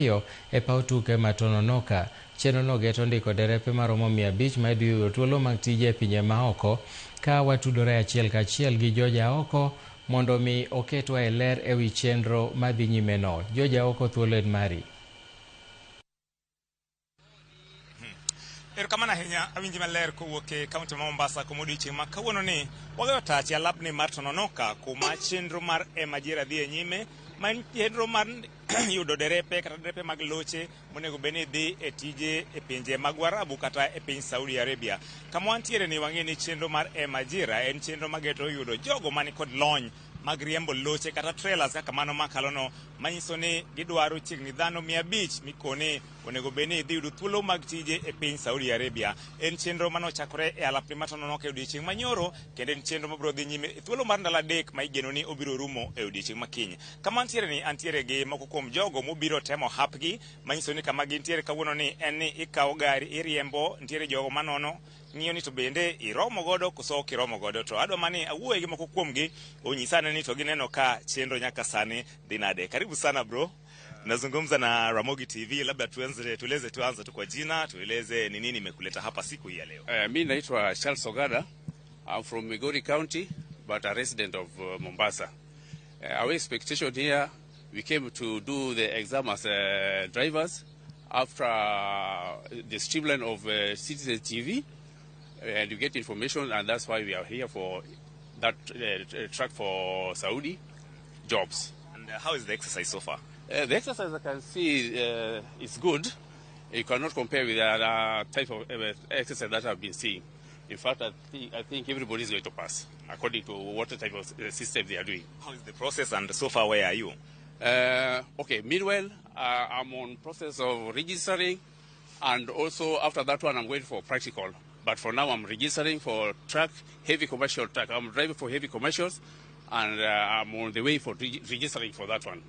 E paw tuke ma Tononoka. Chenro no geto ndiko derepe maromo 500 ma idhi yudo thuolo mag tije e pinje maoko ka watudore achiel kachiel gi George Aoko mondo mi oketwa e ler ewi chenro madhi nyime no. George Aoko, thuolo en mari. Erokamano ahinya, awinji maler kowuok e kaunti ma Mombasa kuma odiochieng' ma kawuono ni wagoyo tach e alapni mar Tononoka kuma chenro mar Ajira dhi e nyime ma en chenro mar yudo derepe kata derepe mag loche monego bed ni dhi e tije e pinje mag Warabu kata e piny Saudi Arabia. Kama wantiere ni wang'e ni chenro mar Ajira en chenro mageto yudo jogo mani kod lony mag riembo loche kata trailers kaka mano makalono, manyiso ni gidwaro chiegni dhano 500 mikoni onego bed ni dhi yudo thuolo mag tije e piny Saudi Arabia. En chenro manochakore e alapni mar Tononoka e odiochieng' manyoro kendo en chenro mabiro dhi nyime e thuolo mar ndalo 3 ma igeno ni obiro rumo e odiochieng' makiny. Kama antiere ni antiere gi moko kuom jogo mobiro temo hapgi, manyiso ni kama gintiere kawuono ni en ni ikawo gari iriembo, nitiere jogo manono ng'iyo ni to bende iromo godo koso ok iromo godo. To adwa mani awuoye gi moko kuomgi onyisa ni to gineno ka chenro nyaka sani dhi nade. Karibu sana bro. Nazungumza na Ramogi TV, labda tuanze, tueleze, tuanze tu kwa jina, tueleze ni nini imekuleta hapa siku hii ya leo. Mi naitwa Charles Ogada. I'm from Migori County, but a resident of Mombasa. Our expectation here, we came to do the exam as drivers after the streamline of Citizen TV, and you get information, and that's why we are here for that track for Saudi jobs. And how is the exercise so far? The exercise I can see is good. You cannot compare with the other type of exercise that I've been seeing. In fact, I think everybody is going to pass according to what type of system they are doing. How is the process and so far where are you? Okay, meanwhile, I'm on process of registering, and also after that one, I'm going for practical. But for now, I'm registering for truck, heavy commercial truck. I'm driving for heavy commercials, and I'm on the way for registering for that one.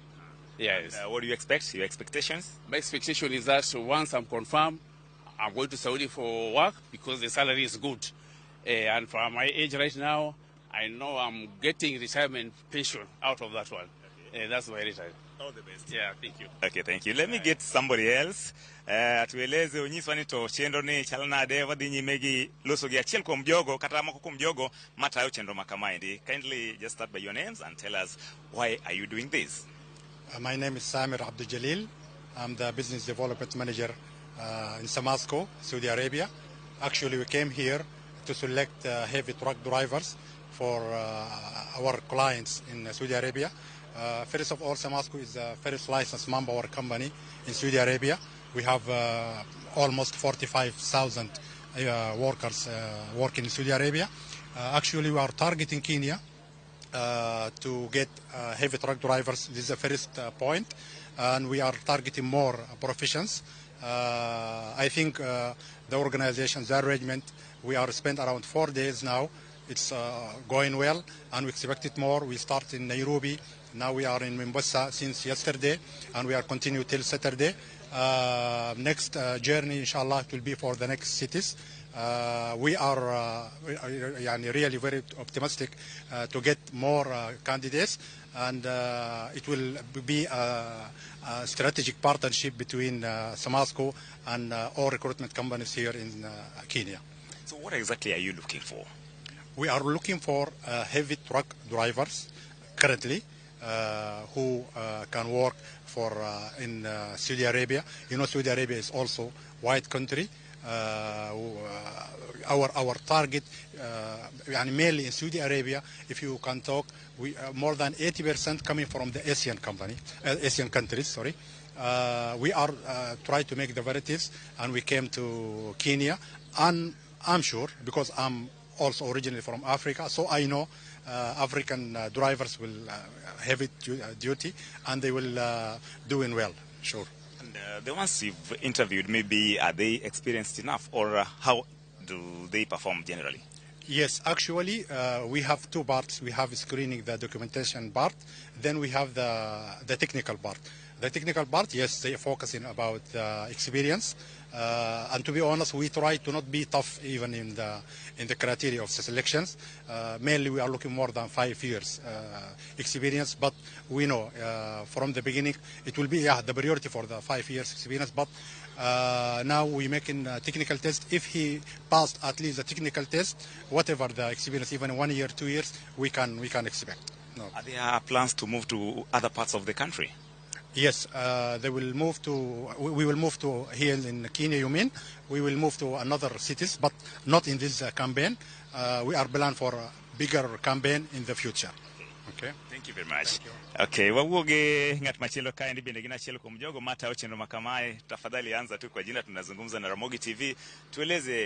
Yes. What do you expect? Your expectations? My expectation is that once I'm confirmed, I'm going to Saudi for work because the salary is good. And for my age right now, I know I'm getting retirement pension out of that one. That's my retirement. All the best. Yeah, thank you. Okay, thank you. Let me get somebody else. Atueleze onyiswa ni to chenro ni chal nade wadhi nyime gi loso gi achiel kuom jogo kata moko kuom jogo matayo chenro ma kamaendi. Kindly just start by your names and tell us why are you doing this? My name is Samir Abdul Jalil. I'm the business development manager in Samasco, Saudi Arabia. Actually, we came here to select heavy truck drivers for our clients in Saudi Arabia. First of all, Samasco is the first licensed manpower company in Saudi Arabia. We have almost 45,000 workers working in Saudi Arabia. Actually, we are targeting Kenya to get heavy truck drivers. This is the first point, and we are targeting more professions. I think the organization, the arrangement, we are spent around 4 days now. It's going well, and we expect it more. We start in Nairobi. Now we are in Mombasa since yesterday, and we are continue till Saturday. Next journey, inshallah, it will be for the next cities. We are يعني really very optimistic to get more candidates, and it will be a strategic partnership between Samasco and all recruitment companies here in Kenya. So what exactly are you looking for? We are looking for heavy truck drivers currently who can work for in Saudi Arabia. Saudi Arabia is also wide country. Our target, يعني mainly in Saudi Arabia, if you can talk, we more than 80% coming from the Asian company, Asian countries. Sorry. We are try to make the varieties, and we came to Kenya, and I'm sure because I'm also originally from Africa, so I know African drivers will have it duty, and they will doing well. Sure. And the ones you've interviewed, maybe are they experienced enough, or how do they perform generally? Yes, actually, we have two parts. We have screening the documentation part, then we have the technical part. The technical part, yes, they focusing about the experience. And to be honest, we try to not be tough even in the criteria of the selections. Mainly, we are looking more than 5 years experience, but we know from the beginning it will be, yeah, the priority for the 5 years experience. But now we making a technical test. If he passed at least the technical test, whatever the experience, even one year, 2 years, we can expect. No. Are there plans to move to other parts of the country? Yes, they will move to. We will move to here in Kenya. You mean? We will move to another cities, but not in this campaign. We are planning for a bigger campaign in the future. Okay. Thank you very much. Thank you. Okay, wawuo gi ng'at machielo kaendi bende gin achiel kuom jogo matayo chenro ma kamae. Tafadhali anza tu kwa jina, tunazungumza na Ramogi TV. Tueleze.